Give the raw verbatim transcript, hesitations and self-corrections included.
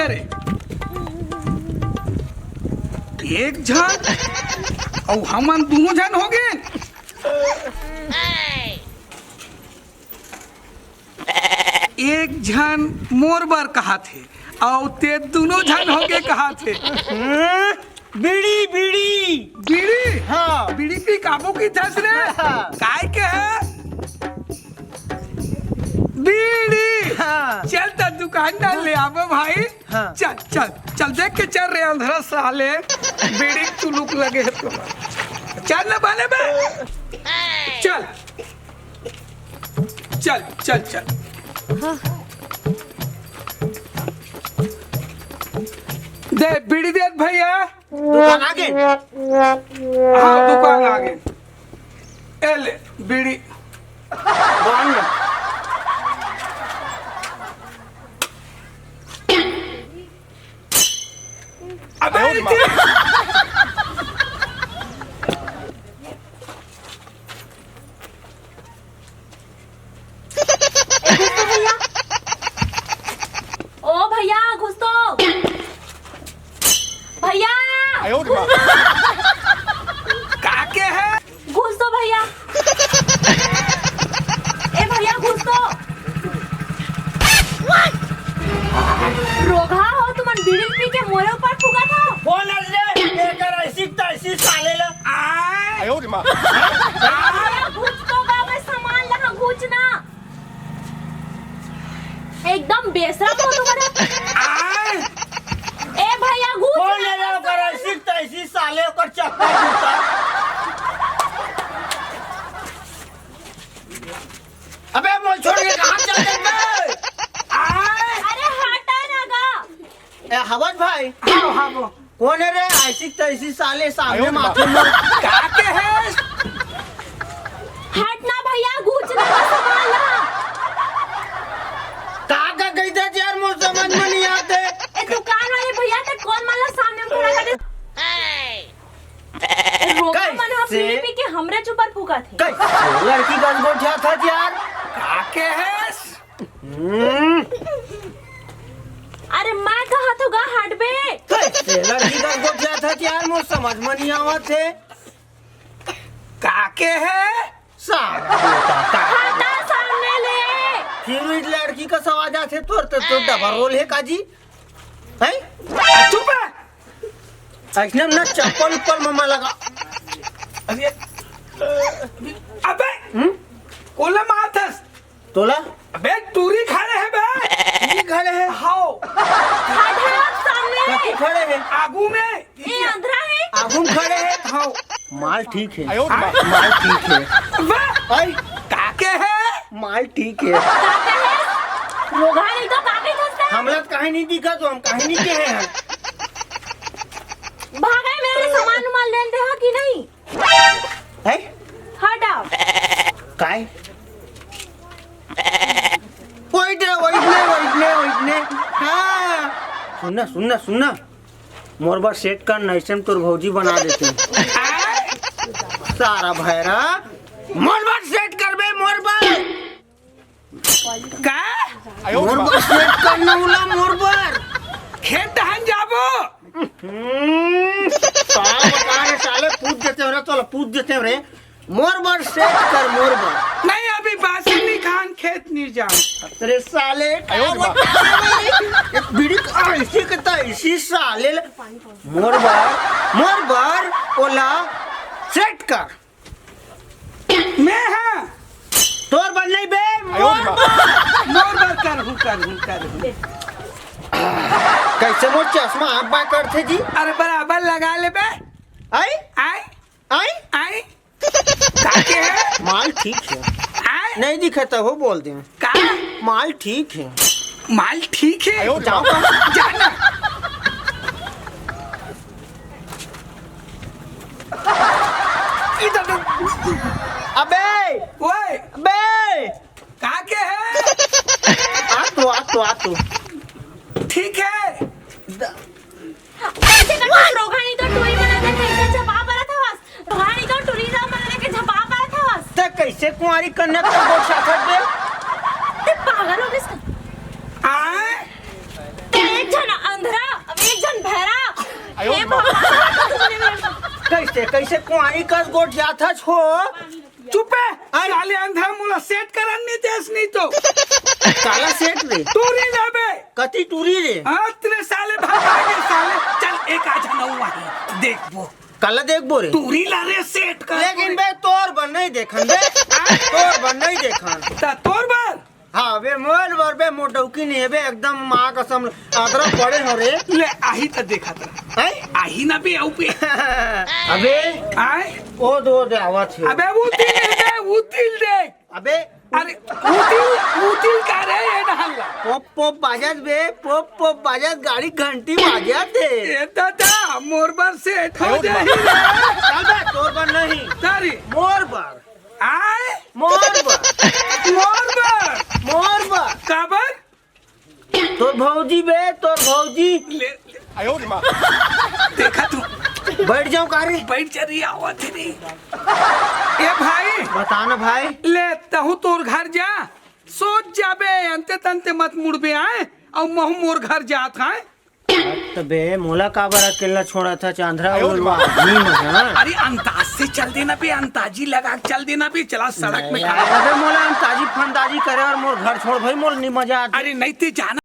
अरे, एक झन अउ हमन दुनों झन हो गेन। एक झन मोर बर कहाथे अउ ते दुनों झन होके कहाथे। बीड़ी, बीड़ी। बीड़ी? हाँ। बीड़ी पी काबू की थस रे? हाँ। काय के है? बीड़ी। हाँ। चल त दुकान डाल ले आबो भाई। हाँ। चल, चल, चल, देख के चल रे अंधरा साले। बीड़ी चुलुक लगे है तो। चल ना बने बे। चल। चल, चल, चल। हाँ। दे, बीड़ी दे भैया। दुकान आगे। हाँ, दुकान आगे। ए ले, बीड़ी। बांध। अबे, ए, घुस तो भैया। ओ भैया, घुस तो। भैया, आयो रे माँ। का के है? घुस तो भैया। ए भैया, घुस तो। रोगहा हो, तुमन बीड़ी पी के मोरे ऊपर फूकत हो। बोल रे, एकर ऐसी तैसी साले ला। आय। आयो रे माँ। भैया, घुस तो बा, मैं सामान लहा, घुस ना। एकदम बेशरम हो तुमन। आय। ए भैया, घुस कौन ना। ले रहा ओकर ऐसी तैसी साले, ओकर चप्पल जूता। अबे मोर छोड़ के कहाँ चल देबे? आय। अरे हटा ना गा। ए हवज भाई। हाँ, हाँ, वो। कौन है रे? ऐसी तैसी साले सामने आयो माथे में। का के है? हट ना भैया, घुस ना, सामान ला। का का कहिथे यार, मोर समझ में नहीं आते। ए दुकान वाले भैया, ते कौन माला सामने में खड़ा कर दे? ए, रोगहा मन ह कैसे? बीड़ी पी के हमरे ऊपर फूकत हे। कैसे लड़की का गोठिया था यार? का के है? हम्म। अरे मैं कहा तो गा हटबे। कैसे लड़की का गोठिया था यार, मोर समझ में नहीं आवत हे। का के है? सारा बेटा का। हटा सामने ले। फिर इस लड़की का सवाल आथे तोर तो, तो डबल रोल है काजी? हैं? चुप है। ऐसने ना चप्पल उप्पल ममा लगा। अरे, अबे, हम्म? कोला माथस। तोला? अबे, टूरी खड़े है बे। टूरी खड़े है? हाओ। खड़ा सामने। कति खड़े है? आगू में। ए, अंधरा है? आगू में खड़े है? हाओ। माल ठीक है। आयो रे माँ। माल ठीक है। बे, आई। का के है? माल ठीक है। का के है? रोगहा नहीं तो का के दोस्त है? हमला तो कहीं नहीं दिखा तो हम कहीं नहीं के हैं। भागे मेरे सामान उमान लेन दे हो कि नहीं? हैं? हटाओ। काय? वही दे, वही दे, वही दे, वही दे। हाँ। सुनना, सुनना, सुनना। मोर बर सेट कर, नहीं से तोर भौजी बना देती। सारा भैरा। मोर बर सेट कर बे, मोर बर। का? मोर बर सेट कर ना उला, मोर बर। खेत दहन जाबो। हम्म, का बता रे साले, पूछ देते हो रे, चलो पूछ देते हो रे। मोर बर सेट कर, मोर बर। नहीं, अभी बासी नहीं खान, खेत नहीं जान। अरे साले, का आयो रे बाप। बता रे? एक बीड़ी का ऐसी के तो ऐसी साले ले। मोर बर, मोर बर, ओला सेट कर। मैं हाँ। तोर बर नहीं बे, आयो रे बाप। मोर बर करहूँ, करहूँ, करहूँ। कैसे मोर चश्मा आप बाय करथे जी? अरे बराबर लगा ले बे। आई? आई? आई? आई? का के है? माल ठीक है। आई? नहीं दिखा तो हो बोल दे। का? माल ठीक है। माल ठीक है? आयो रे बाप। जाना। इधर तो अबे! ओए! अबे! का के है? आ तो, आ तो, आ तो। ठीक है। कैसे करथस रोगहा नहीं तो टूरी बना दे, कैसे झपा परत हवस? रोगहा नहीं तो टूरी बना दे के झपा परत हवस? ते कैसे कुंवारी कन्या कर गोठ साथत बे? ते पागल हो गइस का? आय? ते एक झन हे भगवान। कइसे, कइसे कुंवारी कस गोठ जाथस हो? चुप हे, अरे। साले अंधा, मोला सेठ करन नइ देस नहीं तो। काला सेठ रे? टूरी ला बे। कति टूरी रे? हाँ, तेरे साले भाग आगे साले। चल, एक आ जाना हुआ है, देखबो। काला देखबो रे? टूरी ला रे सेठ कर। लेकिन बे, तोर बर नइ देखन बे। हाँ? तोर बर नइ देखन। त तोर बर? हाँ बे, मोर बर बे, मोर डौकी नइ हे बे, एकदम माँ कसम, अदरा पड़े हो रे। ले, आही त देखत रह। हैं? आही ना बे, आऊ बे। अबे, आय? ओ दो दे आवत हे। अबे, वो तिल दे, वो तिल दे। अबे, अरे, वो तिल, वो तिल का रे, ये डहन ला। पोप पोप बाजत बे, पोप पोप बाजत, गाड़ी घंटी बाजत हे। ए दादा, मोर बर सेठ हो जाही रे। चल बे, तोर बर नहीं। तारी। मोर बर। आय? मोर बर। मोर बर। मोर बर। काबर? तोर भौजी बे, तोर भौजी। ले, ले। देखा तू। बैठ जाऊं का रे? बैठ जा रे, आवत हे रे। ए भाई। बता ना भाई। ले, तहूं तोर घर जा। सोच जाबे, अंते तंते मत मुड़बे आय। अउ महूं मोर घर जात हाय। त बे, मोला काबर अकेला छोड़त हस, चांदरा उलवा आदमी मन, हाँ? अरे, अंदाज से चल देना बे, अंदाजी लगा के चल देना बे, चला सड़क में नहीं खड़ा। यार, अबे, मोला अंदाजी फंदाजी करे अउ मोर घर छोड़ भाई, मोला नइ मजा आत। अरे, नहीं ते जाना।